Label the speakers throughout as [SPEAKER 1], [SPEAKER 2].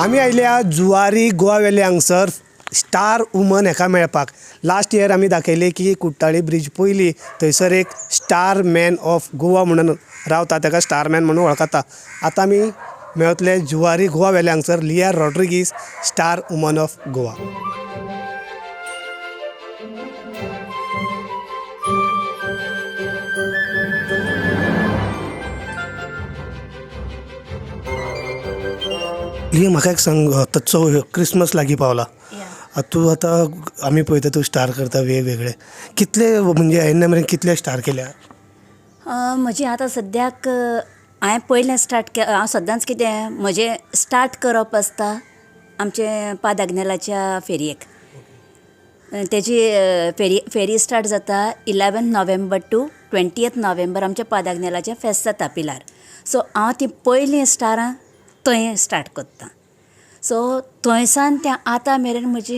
[SPEAKER 1] आमी आयल्या जुवारी गोवा वेली हांगसर स्टार वुमन हेका मेळपाक. लास्ट इयर आमी दाखयलें की कुठ्ठाळी ब्रिज पयली थंयसर एक स्टार मॅन ऑफ गोवा म्हणून रावता, ताका स्टार मॅन म्हणून वळखता. आतां आमी मेळतले जुवारी गोवा वेले हांगसर Lia Rodrigues, star woman of Goa. Lia, म्हाका एक सांग, आतांचो क्रिसमस लागीं पावला, तूं आतां आमी पळयता तूं स्टार करता वेगवेगळे, कितले म्हणजे येन्ना मेरेन कितले स्टार केल्या?
[SPEAKER 2] म्हजी आतां सद्याक हांवें पयलें स्टार्ट, हांव सदांच कितें म्हजें स्टार्ट करप आसता आमचे पाद आग्नेलाच्या फेरयेक. तेजी फेरी स्टार्ट जाता 11 नोव्हेंबर टू 20 नोव्हेंबर आमच्या पाद आग्नेलाचें फेस्त जाता पिलार. सो हांव ती पयलीं स्टारां थंय स्टार्ट करता. सो थंयसान ते आतां मेरेन म्हजी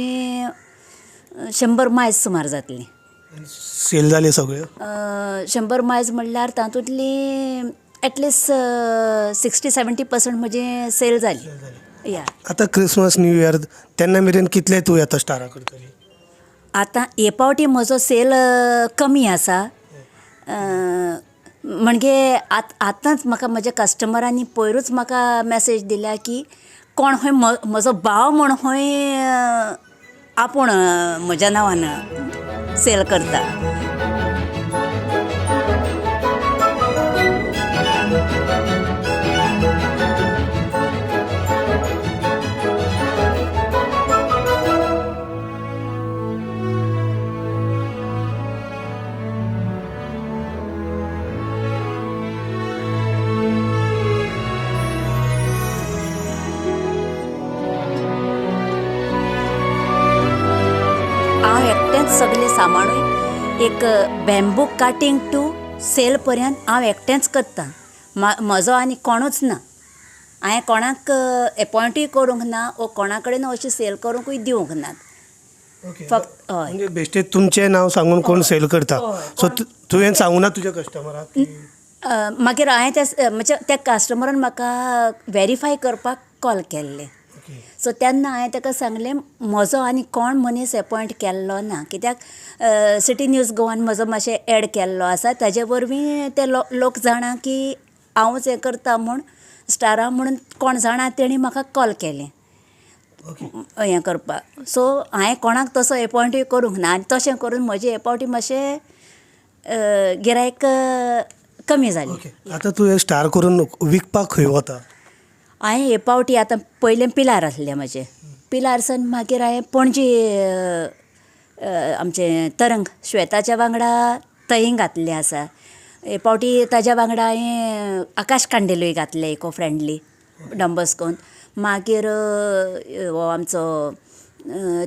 [SPEAKER 2] 100 मायज सुमार जातली.
[SPEAKER 1] सेल जाली सगळ्यो?
[SPEAKER 2] 100 मायज म्हणल्यार तातूंतली एटलिस्ट 60-70% म्हजी सेल जाली. या.
[SPEAKER 1] आतां क्रिसमस न्यू इयर तेन्ना मेरेन कितले तूं येता स्टारां करतली?
[SPEAKER 2] आतां हे पावटी म्हजो सेल कमी आसा, म्हणजे आतांच म्हाका म्हज्या कस्टमरांनी पयरूच म्हाका मॅसेज दिल्या की कोण खंय म्हजो भाव म्हूण खंय आपूण म्हज्या नांवान सेल करता. हांव एकटेंच सगलें सामानूय एक बॅम्बू कटींग टू सेल पर्यंत हांव एकटेंच करतां. म्हजो आनी कोणूच ना. हांवें कोणाक एपोयंटूय करूंक ना वो कोणा कडेन अशें सेल करूंकूय दिवंक ना. फक्त हय,
[SPEAKER 1] म्हणजे बेश्टें तुमचें नांव सांगून कोण सेल करता, सो तुवें सांगूना ना तुज्या कस्टमराक?
[SPEAKER 2] मागीर हांवें ते म्हणजे त्या कस्टमरान म्हाका वेरीफाय करपाक कॉल केल्लें. सो तेन्ना हांवें ताका सांगलें म्हजो आनी कोण मनीस एपोयंट केल्लो ना, कित्याक सिटी न्यूज गोवान म्हजो मातशें एड केल्लो आसा, ताजे वरवीं ते लोक जाणा की हांवूच हें करता म्हूण स्टारा म्हणून कोण जाणा तेणी म्हाका कॉल केलें हें करपाक. सो हांवें कोणाक तसो एपोयंटूय करूंक ना आनी तशें करून म्हजे हे पावटी मातशें गिरायक कमी जाली.
[SPEAKER 1] आतां तूं हे स्टार करून विकपाक खंय वता?
[SPEAKER 2] हांवें हे पावटी आतां पयलें पिलार आसलें म्हजें, पिलार सान मागीर हांवें पणजे आमचें तरंग श्वेताच्या वांगडा थंय घातलें आसा. हे पावटी ताज्या वांगडा हांवें आकाश कांडेलूय घातलें इको फ्रेंडली डॉन बॉस्कोन. मागीर हो आमचो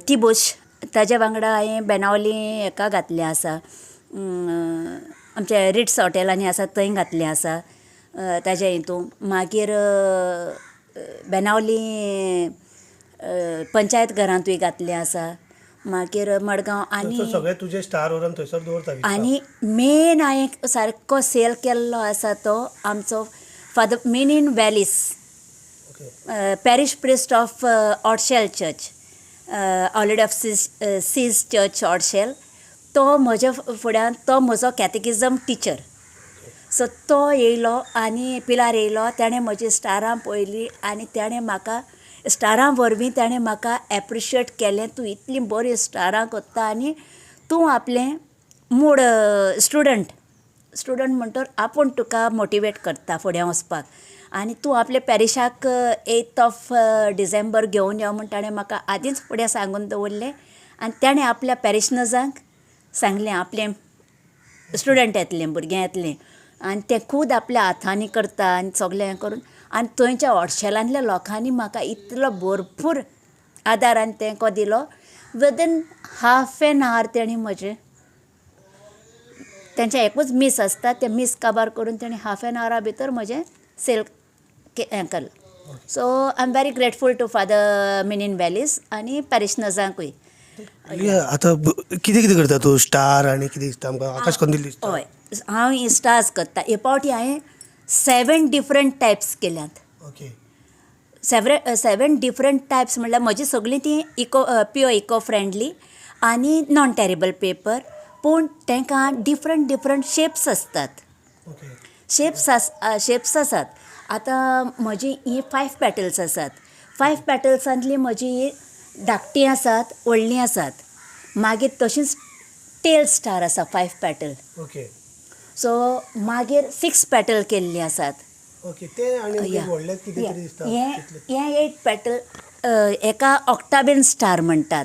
[SPEAKER 2] तिबोश ताज्या वांगडा हांवें बेनावली हेका घातलें आसा, आमच्या रिट्स हॉटेलांनी आसा थंय घातलें आसा ताज्या हितून. मागीर बेनावली पंचायत घरांतूय घातलें आसा. मागीर मडगांव आनी
[SPEAKER 1] सगळे तुजे स्टार व्हरून थंयसर दवरता.
[SPEAKER 2] आनी मेन हांवें सारको सेल केल्लो आसा तो आमचो father Minin Valles, parish priest of Odchel church, Our Lady of Seas church Odchel. तो म्हज्या फुड्यान तो म्हजो कॅटेकिजम टिचर. सो तो येयलो आनी पिलार येयलो, तेणें म्हजी स्टारां पळयली आनी तेणें म्हाका स्टारां वरवीं तेणें म्हाका एप्रिशिएट केलें, तूं इतली बरी स्टारां करता आनी तूं आपलें मूड स्टुडंट म्हणटर आपूण तुका मोटिवेट करता फुडें वचपाक आनी तूं आपल्या पॅरिशाक 8 ऑफ डिसेंबर घेवन यो म्हण ताणें म्हाका आदींच फुडें सांगून दवरलें. आनी तेणें आपल्या पॅरिशनर्सांक सांगलें आपलें स्टुडंट येतलें, भुरगें येतलें आनी तें खूद आपल्या हातांनी करता आनी सगलें हें करून. आनी थंयच्या हॉटशेलांतल्या लोकांनी म्हाका इतलो भरपूर आदार आनी तेंको दिलो. विदीन हाफ एन our तेणी म्हजें तेंचें एकूच मीस आसता, तें मीस काबार करून तेणी हाफ एन आवरा भितर म्हजें सेल हें केलें. So I am very grateful to father Minin Valles आनी पॅरिशनर्सांकूय.
[SPEAKER 1] आतां कितें कितें करता तूं स्टार आनी कितें दिसता आमकां? आकाश कंदील दिसता.
[SPEAKER 2] हय, हांव स्टार्स करता. हे पावटी हांवें 7 डिफरंट टायप्स केल्यात.
[SPEAKER 1] ओके.
[SPEAKER 2] सेवन डिफरंट टायप्स म्हणल्यार म्हजी सगळीं ती इको प्युअर इको फ्रेंडली आनी नॉन टेरेबल पेपर पूण तांकां डिफरंट डिफरंट शेप्स आसतात. शेप्स आस शेप्स आसात. आतां म्हजी ही फायव पेटल्स आसात. फायव पेटल्सांतली म्हजी ही धाकटी आसात व्हडलीं आसात. मागीर तशींच टेल स्टार आसा फायव पेटल.
[SPEAKER 1] ओके.
[SPEAKER 2] सो मागीर सिक्स पेटल केल्ली आसात.
[SPEAKER 1] ओके, ते आनी व्हडले कितें तरी दिसता.
[SPEAKER 2] हे एट पेटल हेका ऑक्टाबेन स्टार म्हणटात.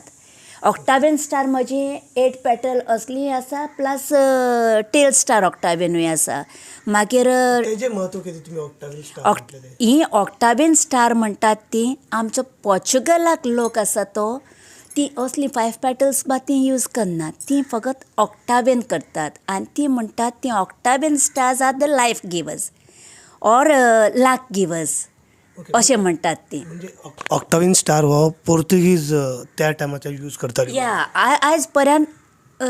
[SPEAKER 2] ऑक्टाबेन स्टार म्हजी एट पेटल असलीय आसा प्लस टेल स्टार ऑक्टाबेनूय आसा. मागीर
[SPEAKER 1] तेजें म्हत्व कितें तुमी ऑक्टाबेन स्टार म्हटलें तें?
[SPEAKER 2] ही ऑक्टाबेन स्टार म्हणटात ती आमचो पोर्चुगलाक लोक आसा तो ती असली फायव पेटल्स बा ती यूज करनात. ती फकत ऑक्टाबेन करतात आनी ती म्हणटात ती octagon stars are the life givers or luck givers अशें म्हणटात ती.
[SPEAKER 1] म्हणजे ऑक्टावीन स्टार हो पोर्तुगीज त्या टायमाचेर यूज करताले.
[SPEAKER 2] या, आयज पर्यंत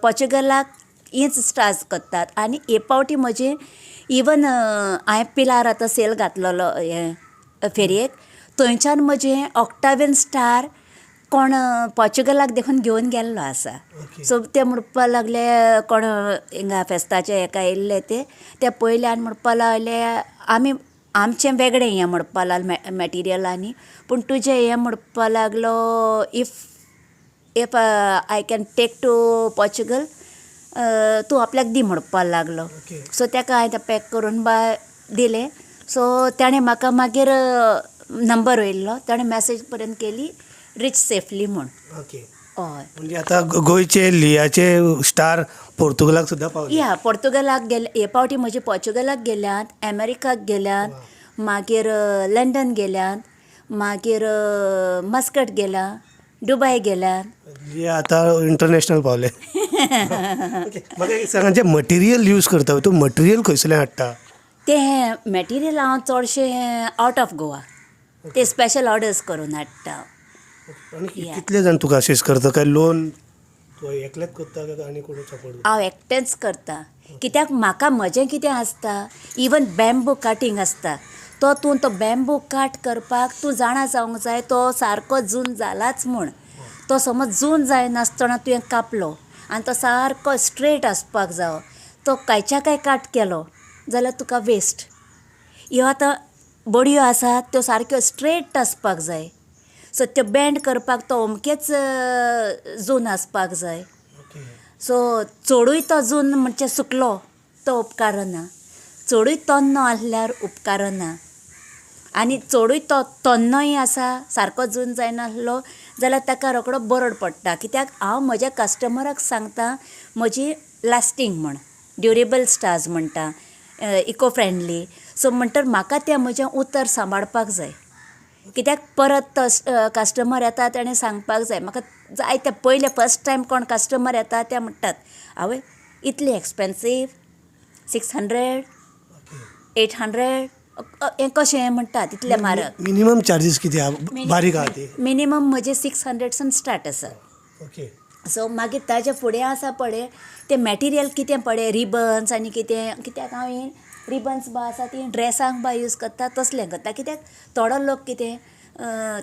[SPEAKER 2] पोर्चुगलाक हीच स्टार्स करतात. आनी हे फावटी म्हजी इवन हांवें पिलार आतां सेल घातलेलो हे फेरयेक, थंयच्यान म्हजें ऑक्टावीन स्टार कोण पोर्चुगलाक देखून घेवन गेल्लो आसा. सो ते म्हणपाक लागले कोण हिंगा फेस्ताचे हेका येयल्ले ते पयले आनी म्हणपाक लागले आमी आमचें वेगळें हें म्हणपाक लागले मॅटिरियल आनी पूण तुजें हें म्हणपाक लागलो if if I can take to Portugal तूं आपल्याक दी म्हणपाक लागलो. सो ताका हांवें तें पॅक करून बा दिलें. सो ताणें म्हाका मागीर नंबर व्हेल्लो, ताणें मॅसेज पर्यंत केली रीच सेफली म्हूण.
[SPEAKER 1] ओके.
[SPEAKER 2] हय.
[SPEAKER 1] म्हणजे आतां गोंयचे लियाचे स्टार पोर्तुगलाक सुद्दां पावले.
[SPEAKER 2] या, पोर्तुगलाक गेले हे पावटी म्हजे पोर्चुगलाक गेल्यात, अमेरिकाक गेल्यात, मागीर लंडन गेल्यात, मागीर मस्कट गेला, दुबय गेल्यात.
[SPEAKER 1] लिया आतां इंटरनॅशनल पावले. ओके, म्हाका एक सांगा, जें मटिरियल यूज करता तूं मटिरियल खंयसरल्यान हाडटा?
[SPEAKER 2] तें मॅटिरियल हांव चडशें आवट ऑफ गोवा ते स्पेशल ऑर्डर्स करून हाडटा.
[SPEAKER 1] आनी कितले जाण तुका असिस्ट करता? काय लोन तूं एकलेच करता काय आनी कोण सपोर्ट?
[SPEAKER 2] हांव एकटेंच करता, कित्याक म्हाका म्हजें कितें आसता, इवन बॅम्बू कटींग आसता तो तूं तो बॅम्बू कट करपाक तूं जाणा जावंक जाय तो सारको जून जालाच म्हूण. तो समज जून जायनासतना तुवें कापलो आनी तो सारको स्ट्रेट आसपाक जावो, तो कांयच्या काय काट केलो जाल्यार तुका वेस्ट. ह्यो आतां बडयो आसात त्यो सारक्यो स्ट्रेट आसपाक जाय. सो त्यो बँड करपाक तो अमकेच जून आसपाक जाय. सो चडूय तो जून म्हणजे सुकलो तो उपकारना, चडूय तन्नो आसल्यार उपकारना, आनी चडूय तो तन्नोय आसा सारको जून जायनासलो जाल्यार ताका रोकडो बरड पडटा. कित्याक हांव म्हज्या कस्टमराक सांगता म्हजी लास्टींग म्हण, ड्युरेबल स्टार्स म्हणटा, इको फ्रेंडली. सो म्हणटर म्हाका तें म्हजें उतर सांबाळपाक जाय, कित्याक परत कस्टमर येता तेणें सांगपाक जाय. म्हाका जाय ते पयले फस्ट टायम कोण कस्टमर येता ते म्हणटात आवय इतली एक्सपेन्सीव 600 800 हें कशें म्हणटात, इतलें म्हारग.
[SPEAKER 1] मिनिमम चार्जीस कितें आहा बारीक आहा ती?
[SPEAKER 2] मिनिमम म्हजें 600 स्टार्ट आसा.
[SPEAKER 1] ओके.
[SPEAKER 2] सो मागीर ताजे फुडें आसा पळय तें मॅटिरियल कितें पळय रिबन्स आनी कितें, कित्याक हांव ही रिबन्स बा आसा ती ड्रेसांक बा यूज करता तसलें करता. कित्याक थोडो लोक कितें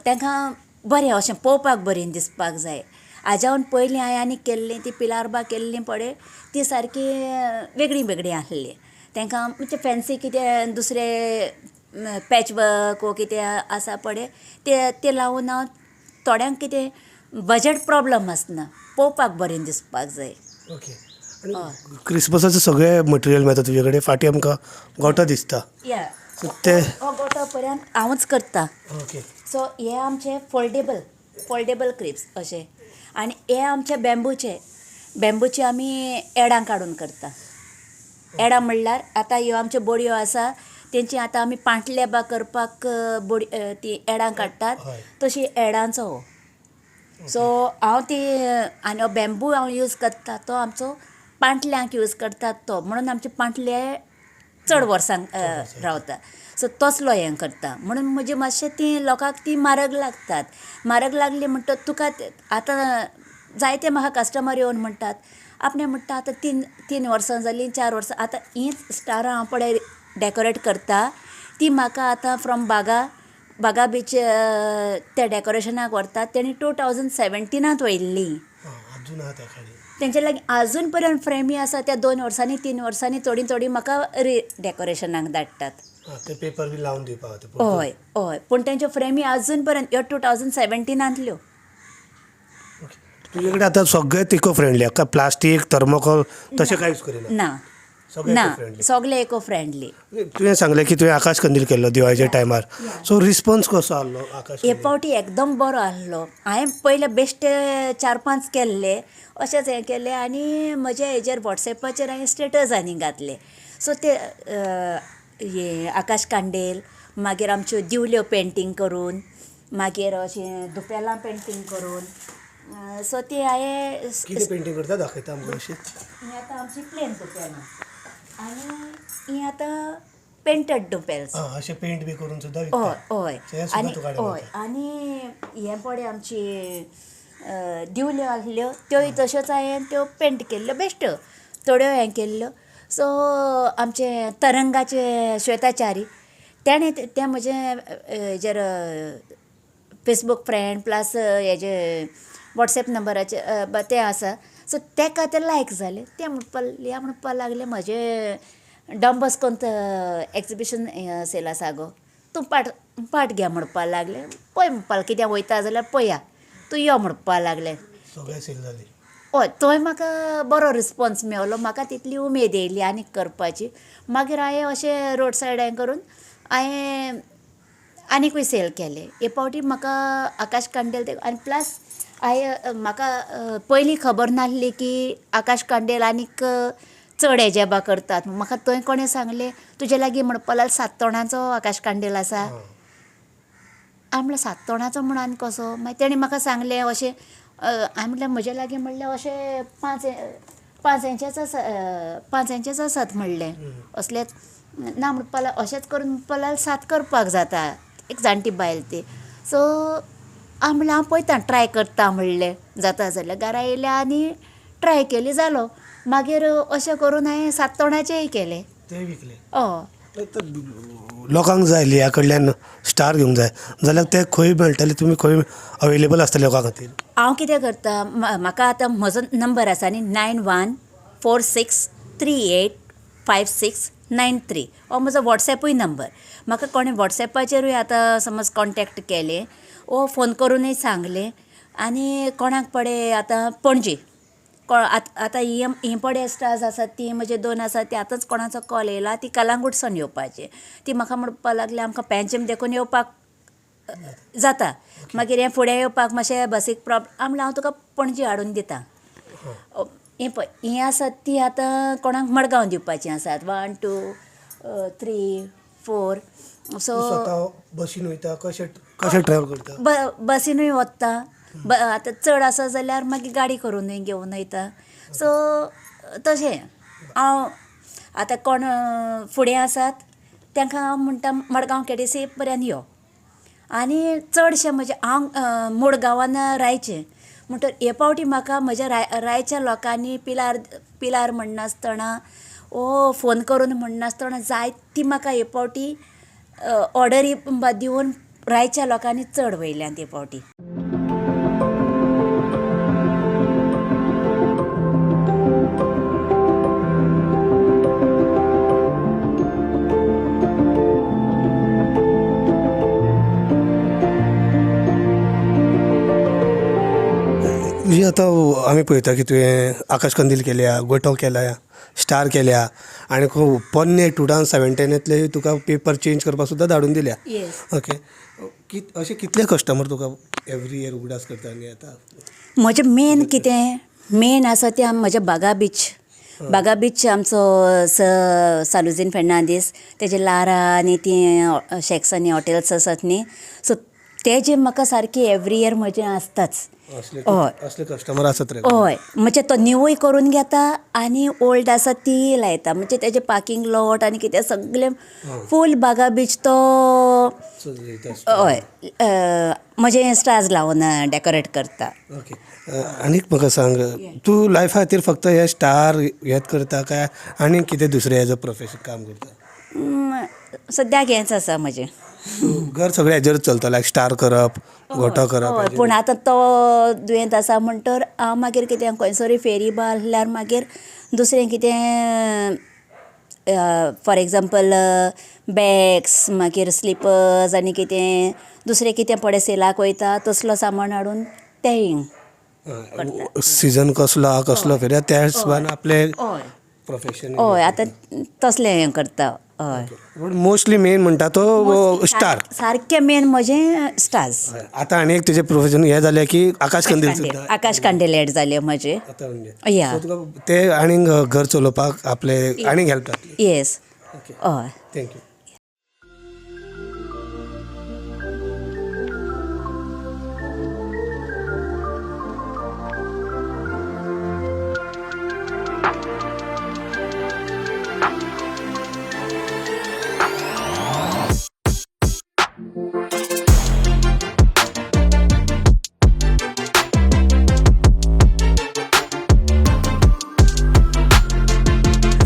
[SPEAKER 2] तांकां बरें अशें पळोवपाक बरें दिसपाक जाय. हाज्याहून पयलीं हांवें आनी केल्लीं ती पिलार बा केल्लीं पळय ती सारकी वेगळी वेगळी आसली. तांकां म्हणजे फॅन्सी कितें दुसरे पॅच वर्क वो कितें आसा पळय ते लावन हांव थोड्यांक कितें बजट प्रोब्लम आसना, पळोवपाक बरें दिसपाक जाय.
[SPEAKER 1] ओके. आनी क्रिसमसाचें सगळें मटेरियल मेळटा तुजे कडेन? फाटीं आमकां गोटो दिसता.
[SPEAKER 2] या,
[SPEAKER 1] सो ते
[SPEAKER 2] हो गोटो पर्यंत हांवूच करता.
[SPEAKER 1] ओके.
[SPEAKER 2] सो हे आमचे फोल्डेबल फोल्डेबल क्रिप्स अशे, आनी हे आमचे बॅम्बूचे, बॅम्बूचे आमी एडां काडून करता. एडां म्हणल्यार आतां ह्यो आमच्यो बडयो आसा तेंची आतां आमी पांटले बा करपाक बडी ती एडां काडटात तशी एडांचो हो. सो हांव ती आनी हो बॅम्बू हांव यूज करता तो आमचो पांटल्यांक यूज करतात तो, म्हणून आमचे पांटले चड वर्सांक रावता. सो तसलो हें करता म्हणून म्हजी मातशें ती लोकांक ती म्हारग लागतात. म्हारग लागली म्हणटकच तुका आतां जायते म्हाका कस्टमर येवन म्हणटात आपणें म्हणटा आतां तीन वर्सां जालीं, 4 वर्सां आतां हीच स्टारां हांव पळय डेकोरेट करता ती म्हाका आतां फ्रोम बागा बागा बीच त्या डेकोरेशनाक व्हरतात तेणी 2017 व्हयल्ली.
[SPEAKER 1] अजून आहा त्या खाली.
[SPEAKER 2] तेंचे लागीं आजून पर्यंत फ्रेमी आसा. त्या 2 वर्सांनी 3 वर्सांनी थोडी थोडी म्हाका रि डेकोरेशनाक धाडटात.
[SPEAKER 1] ते पेपर बी लावन दिवपाक.
[SPEAKER 2] हय हय, पूण तेंच्यो फ्रेमी आजून पर्यंत ह्यो 2017.
[SPEAKER 1] तुजे कडेन आतां सगळें इको फ्रेंडली, प्लास्टीक थर्मोकोल तशें कांय यूज करिना?
[SPEAKER 2] ना ना, सगळें इको फ्रेंडली.
[SPEAKER 1] तुवें सांगलें की तुवें आकाश कंदील केल्लो दिवाळीच्या टायमार, सो रिस्पोन्स कसो आहलो आकाश?
[SPEAKER 2] हे पावटी एकदम बरो आहलो. हांवें पयले बेश्टे 4-5 केल्ले अशेंच हें केल्लें आनी म्हज्या हेजेर वॉट्सएपाचेर हांवें स्टेटस आनी घातले. सो ते हे आकाश कांडेल, मागीर आमच्यो दिवल्यो पेंटींग करून, मागीर अशें दुपेलां पेंटींग करून, सो ती हांवें.
[SPEAKER 1] कितें पेंटींग करता दाखयता आमकां अशें?
[SPEAKER 2] ही आतां आमची प्लेन दुपेलां आनी ही आतां पेंटेड दुपेल्स.
[SPEAKER 1] अशें पेंट बी करून सुद्दां?
[SPEAKER 2] हय हय. आनी हय, आनी हें पळय आमची दिवल्यो आहल्यो त्योय तश्योच हांवें त्यो पेंट केल्ल्यो बेश्ट्यो, थोड्यो हें केल्ल्यो. सो आमचे तरंगाचे श्वेताचारी तेणें तें म्हजें हेजेर फेसबूक फ्रेंड प्लस हेजे वॉट्सएप नंबराचे तें आसा, सो तेका तें लायक जालें. तें म्हणपाक लागलें म्हजें डॉन बॉस्कोंत एक्जिबिशन सेल आसा गो, तूं पार्ट घे म्हणपाक लागलें. पळय म्हणपाक लागलें, कित्याक वयता जाल्यार पळया तूं यो म्हणपाक लागलें.
[SPEAKER 1] सगळें सेल जालें?
[SPEAKER 2] हय, थंय म्हाका बरो रिस्पोन्स मेवलो. म्हाका तितली उमेद येयली आनीक करपाची. मागीर हांवें अशें रोड सायड हें करून हांवें आनीकूय सेल केले. हे पावटी म्हाका आकाश कांडेल ते आनी प्लस हांवें म्हाका पयलीं खबर नासली की आकाश कांडेल आनीक चड हेजेबा करतात. म्हाका थंय कोणें सांगलें तुजे लागीं म्हणपाक लागलो 7 तोंडाचो आकाश कांडेल आसा. हांवें म्हणलें 7 तोंडाचो म्हूण आनी कसो? मागीर तेणी म्हाका सांगलें अशें. हांवें म्हणलें म्हजे लागीं म्हणलें अशें 5 इंचाचो आसा, 5 इंचाचो आसात म्हणलें असलेच ना म्हणपाक लागलो. अशेंच करून म्हणपाक लागलो 7 करपाक जाता. एक जाणटी बायल ती. सो हांव म्हणलें हांव पळयता ट्राय करता म्हणलें जाता जाल्यार. घरा येयलें आनी ट्राय केली जालो. मागीर अशें करून हांवें 7 तोंडाचेय केले.
[SPEAKER 1] ते विकले?
[SPEAKER 2] हय.
[SPEAKER 1] लोकांक जाय ह्या कडल्यान स्टार घेवंक जाय जाल्यार ते खंय मेळटले? तुमी खंय अवेलेबल आसतले लोकां खातीर?
[SPEAKER 2] हांव कितें करता, म्हाका आतां म्हजो नंबर आसा न्ही 9146385693, हो म्हजो वॉट्सएपूय नंबर. म्हाका कोणें वॉट्सएपाचेरूय आतां समज कॉन्टेक्ट केलें वो फोन करुनूय सांगलें. आनी कोणाक पडे आतां पणजे आतां ही पडे स्टार्स आसात ती म्हजे 2 आसात ती आतांच कोणाचो कॉल येयला ती कलांगूटसून येवपाची. ती म्हाका म्हणपाक लागली आमकां पेंचीम देखून येवपाक जाता, मागीर हें फुडें येवपाक मातशें बसीक प्रॉब्लम. हांव म्हणलें हांव तुका पणजे हाडून दिता. हें पळय हीं आसात ती आतां कोणाक मडगांव दिवपाचीं आसात. 1 2 3 4. सो
[SPEAKER 1] बसीन वयता? कशें कशें ट्रॅवल करता?
[SPEAKER 2] बसीनूय वता, आतां चड आसा जाल्यार मागीर गाडी करुनूय घेवन वयता. सो तशें हांव आतां कोण फुडें आसात तांकां हांव म्हणटा मडगांव केडीसी पर्यंत यो. आनी चडशें म्हजें हांव मूळ गांवान रायचें म्हणटकीर हे पावटी म्हाका म्हज्या रायच्या लोकांनी पिलार पिलार म्हणनासतना वो फोन करून म्हणनासतना जायती म्हाका हे पावटी ऑर्डरी दिवन रायच्या लोकांनी चड वयल्यात हे पावटी.
[SPEAKER 1] म्हणजे आतां आमी पळयता की तुवें आकाश कंदील केल्या, गोटो केल्या, स्टार केल्या आनी खूब पोन्ने 2017 तुका पेपर चेंज करपाक सुद्दां धाडून दिल्या. ओके, अशे कितले कस्टमर तुका एवरी इयर उगडास करता आनी येता?
[SPEAKER 2] म्हजें मेन कितें मेन आसा तें म्हज्या बागा बीच. बागा बीच आमचो सालुजीन फेर्नांदीस तेजे लारा आनी ती शॅक्स आनी हॉटेल्स आसात न्ही, सो तेजे म्हाका सारकी एवरी इयर म्हजें आसताच.
[SPEAKER 1] हय, असले कस्टमर आसत रे.
[SPEAKER 2] हय, म्हणजे तो न्यूय करून घेता आनी ओल्ड आसा तीय लायता. म्हणजे तेजे पार्किंग लॉट आनी कितें सगलें फूल बागा बीच तो हय म्हजे स्टार्स लावन डेकोरेट करता.
[SPEAKER 1] ओके, आनीक म्हाका सांग, तूं लायफा खातीर फक्त हे स्टार हेत करता काय आनी कितें दुसरें एज अ प्रोफेशन काम करता?
[SPEAKER 2] सद्याक हेंच आसा म्हजें.
[SPEAKER 1] घर सगळें हेजेर चलता, लायक स्टार करप, गोटो करप.
[SPEAKER 2] हय, पूण आतां तो दुयेंत आसा म्हणटर हांव मागीर कितें खंयसरूय फेरी बी आसल्यार मागीर दुसरें कितें, फॉर एग्जांपल बॅग्स, मागीर स्लिपर्स आनी कितें दुसरें कितें पडे सेलाक वयता तसलो सामान हाडून तें करता.
[SPEAKER 1] सिजन कसलो आहा, कसलो फेरी आहा, त्या हिशोबान आपलें प्रोफेशन.
[SPEAKER 2] हय, आतां तसलें हें करता, हय.
[SPEAKER 1] पूण मोस्टली मेन म्हणटा तो स्टार.
[SPEAKER 2] सारकें मेन म्हजें स्टार्स.
[SPEAKER 1] आतां आनी एक तुजें प्रोफेशन हें जालें की आकाश कंदील सुद्दां.
[SPEAKER 2] आकाश कंदील एड जाले म्हजे.
[SPEAKER 1] आतां म्हणजे
[SPEAKER 2] या.
[SPEAKER 1] सो तुका ते आनीक घर चलोवपाक आपले आनीक हेल्प जातली.
[SPEAKER 2] येस, हय.
[SPEAKER 1] Thank you.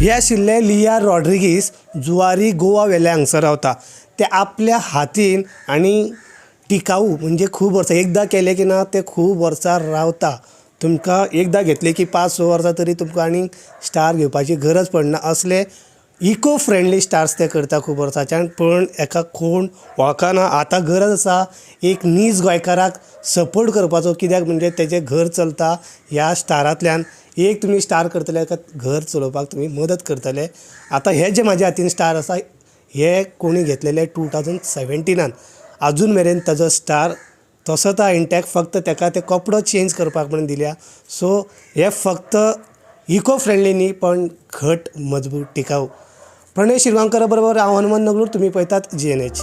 [SPEAKER 1] हे आशिल्ले लिया रॉड्रिगीस, जुवारी गोवा वेल्या हांगसर रावता. ते आपल्या हातीन आनी टिकाऊ, म्हणजे खूब वर्सां एकदां केलें की ना तें खूब वर्सां रावता. तुमकां एकदां घेतलें की 5-6 वर्सां तरी तुमकां आनीक स्टार घेवपाची गरज पडना. असले इको फ्रेंडली स्टार्स ते करता खूब वर्सांच्यान, पूण हेका कोण वळखना. आतां गरज आसा एक नीज गोंयकाराक सपोर्ट करपाचो, कित्याक म्हणजे तेजें घर चलता ह्या स्टारांतल्यान. एक तुमी स्टार करतले घर चलोवपाक तुमी मदत करतले. आतां हे जे म्हाज्या हातीन स्टार आसा हे कोणी घेतलेले 2017, आजून मेरेन ताजो स्टार तसोच आसा इंटेक्ट, फक्त तेका ते कपडो चेंज करपाक म्हणून दिल्या. सो हे फक्त इको फ्रेंडली न्ही, पण घट मजबूत टिकाऊ. प्रणय शिरगांवकारा बरोबर हांव हनुमंत नगलूर, तुमी पळयतात जी एन एच.